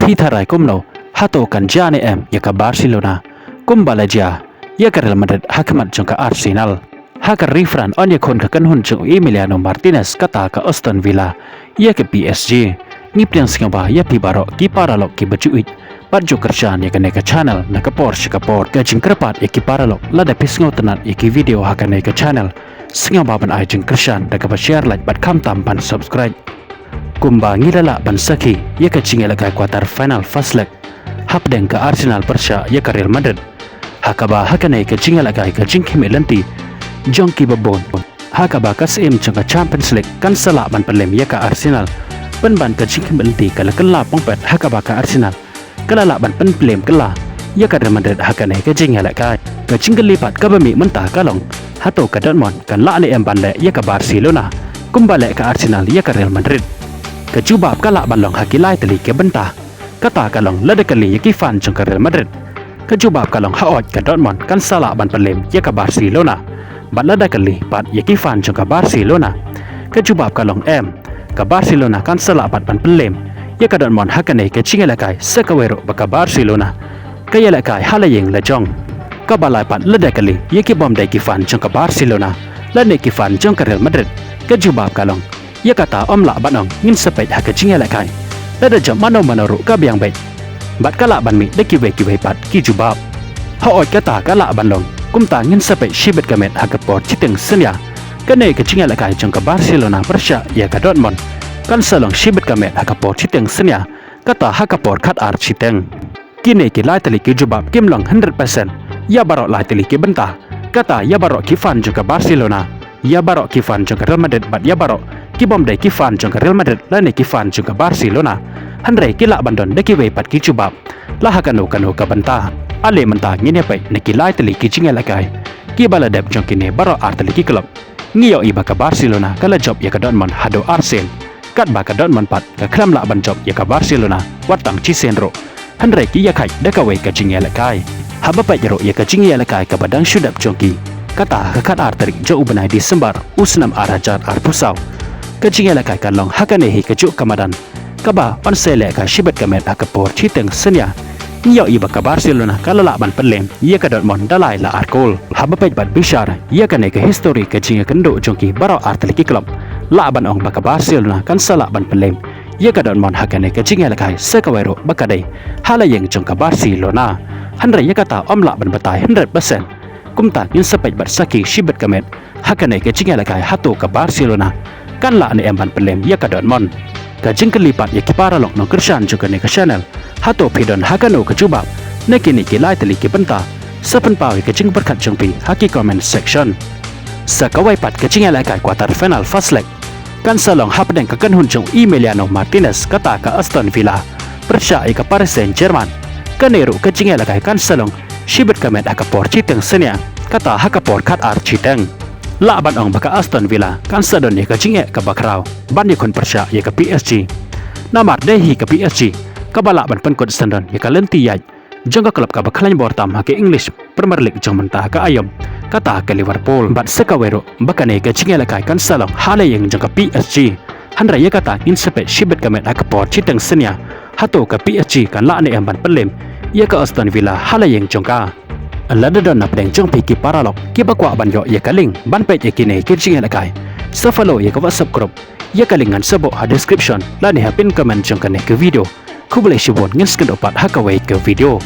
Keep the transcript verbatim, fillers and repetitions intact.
Ki tharai kumno, hato kan jia ne em ïa ka Barcelona kumba la jia ïa ka Real Madrid ha khmat jong ka Arsenal. Ha ka refran yn ïakhun ka kynhun jong u Emiliano Martinez kata ka Aston Villa ïa ka P S G. Ngi pdiang sngewbha ïa phi baroh ki paralok kiba ju ïeit bad ju kyrshan ïa kane ka channel na ka por sha ka por. Ka jingkyrpad ïa ki paralok, lada phi sngewtynnat ïa ki video ha kane ka channel, sngewbha ban ai jingkyrshan da kaba share, like bad khamtam ban subscribe. Kumba ngi la lah ban sakhi ïa ka jingïalehkai quarter final first leg hapdeng ka Arsenal pyrshah ïa ka Real Madrid, ha kaba ha kane ka jingïalehkai ka jingkhmih lynti jong kiba bun, ha kaba ka syiem jong ka Champions League kan sa lah ban pynlem ïa ka Arsenal. Pynban ka jingkhmih lynti ka la kylla pongpet, ha kaba ka Arsenal ka la lah ban pynpylem kylla ïa ka Real Madrid ha kane ka jingïalehkai. Ka jingkylli pat kaba mih mynta ka long, hato ka Dortmund kan lah ne em ban leh ïa ka Barcelona kumba leh ka Arsenal ïa ka Real Madrid? Ka jubab ka lah ban long ha ki lai tylli ki bynta. Kata ka long lada kylli ïa ki fan jong ka Real Madrid, ka jubab ka long, haoid, ka Dortmund kan sa lah ban pynlem ïa ka Barcelona. Bad lada kylli pat ïa ki fan jong ka Barcelona, ka jubab ka long, em, ka Barcelona kan sa lah pat ban pynlem ïa ka Dortmund ha kane ka jingïalehkai, sa kawei ruh ba ka Barcelona ka ïalehkai ha la ïing la jong. Kaba lai pat, lada kylli ïa ki bym dei ki fan jong ka Barcelona lane ki fan jong ka Real Madrid, ka jubab ka long, ïa kata ym lah ban ong, ngin sa peit ha ka jingïalehkai. Lada jop mano mano ruh ka biang beit. Bad ka lah ban mih da kiwei kiwei pat ki jubab. Haoid, kata ka lah ban long. Kumta ngin sa peit shibit ka met ha ka por shiteng synñia. Kane ka jingïalehkai jong ka Barcelona pyrshah ïa ka Dortmund kan sa long shibit ka met ha ka por shiteng synñia, kata ha ka por khatar shiteng. Kine ki lai tylli ki jubab kim long hundred percent ïa baroh lai tylli ki bynta. Kata ïa baroh ki fan jong ka Barcelona, ïa baroh ki fan jong ka Real Madrid bad ïa baroh ki bym dei ki fan jong ka Real Madrid lane ki fan jong ka Barcelona. Hynrei ki lah ban don da kiwei pat ki jubab la ha kano kano ka bynta. Ale mynta ngin ïa peit na ki lai tylli ki jingïalehkai kiba la dep jong kine baroh ar tylli ki club. Ngi ïohi ba ka Barcelona ka la jop ïa ka Dortmund haduh ar sien, katba ka Dortmund pat ka khlem lah ban jop ïa ka Barcelona wat tang shisien ruh. Hynrei ki ïa khait da kawei ka jingïalehkai. Haba peit ruh ïa ka jingïalehkai kaba dang shu dep jong ki, kata ha ka khatar tarik jong u bnai December u snem ar hajar arphew saw, ka jingïalehkai kan long ha kane hi kajuh ka madan, kaba yn sa lehkai shibit ka met ha ka por shiteng synñia. Ngi ïohi ba ka Barcelona ka la lah ban pynlem ïa ka Dortmund da lai la ar kol. Haba peit bad bishar ïa kane ka history ka jingïakynduh jong ki baroh ar tylli ki club, lah ban ong ba ka Barcelona kan sa lah ban pynlem ïa ka Dortmund ha kane ka jingïalehkai, sa kawei ruh ba ka dei ha la ïing jong ka Barcelona. Hynrei ïa kata ym lah ban batai hundred percent. Kumta ngin sa peit bad sakhi shibit ka met ha kane ka jingïalehkai, hato ka Barcelona kan lah ne em ban pynlem ïa ka Dortmund. Ka jingkylli pat ïa ki paralok nongkyrshan jong kane ka channel, hato phi don ha kano ka jubab na kine ki lai tylli ki bynta? Sa pynpaw ïa ka jingpyrkhat jong phi ha ki comment section. Sa kawei pat, ka jingïalehkai quarter final first leg kan sa long hapdeng ka kynhun jong Emiliano Martinez, kata ka Aston Villa pyrshah ïa ka Paris Saint-Germain. Kane ruh ka jingïalehkai kan sa long shibit ka met ha ka por shiteng synñia, kata ha ka por khatar shiteng. Lah ban ong ba ka Aston Villa kan sa don ïa ka jingeh kaba khraw ban ïakhun pyrshah ïa ka P S G. Namar dei hi ka P S G kaba lah ban pynkut syndon ïa ka lynti ïaid jong ka club kaba khlaiñ bor tam ha ka English Premier League jong mynta ka aïom, kata ka Liverpool. Bad sa kawei ruh ba kane ka jingïalehkai kan sa long ha la ïing jong ka P S G. Hynrei ïa kata ngin sa peit shibit ka met ha ka por shiteng synñia, hato ka P S G kan lah ne em ban pynlem ïa ka Aston Villa ha la ïing jong ka. Lada don na pdeng jong phi ki paralok kiba kwah ban ïoh ïa ka link ban peit ïa kine ki jingïalehkai, sa follow ïa ka WhatsApp group. Ïa ka link ngan sa buh ha description lane ha pin comment jong kane ka video. Khublei shibun, ngin sa ïakynduh pat ha kawei ka video.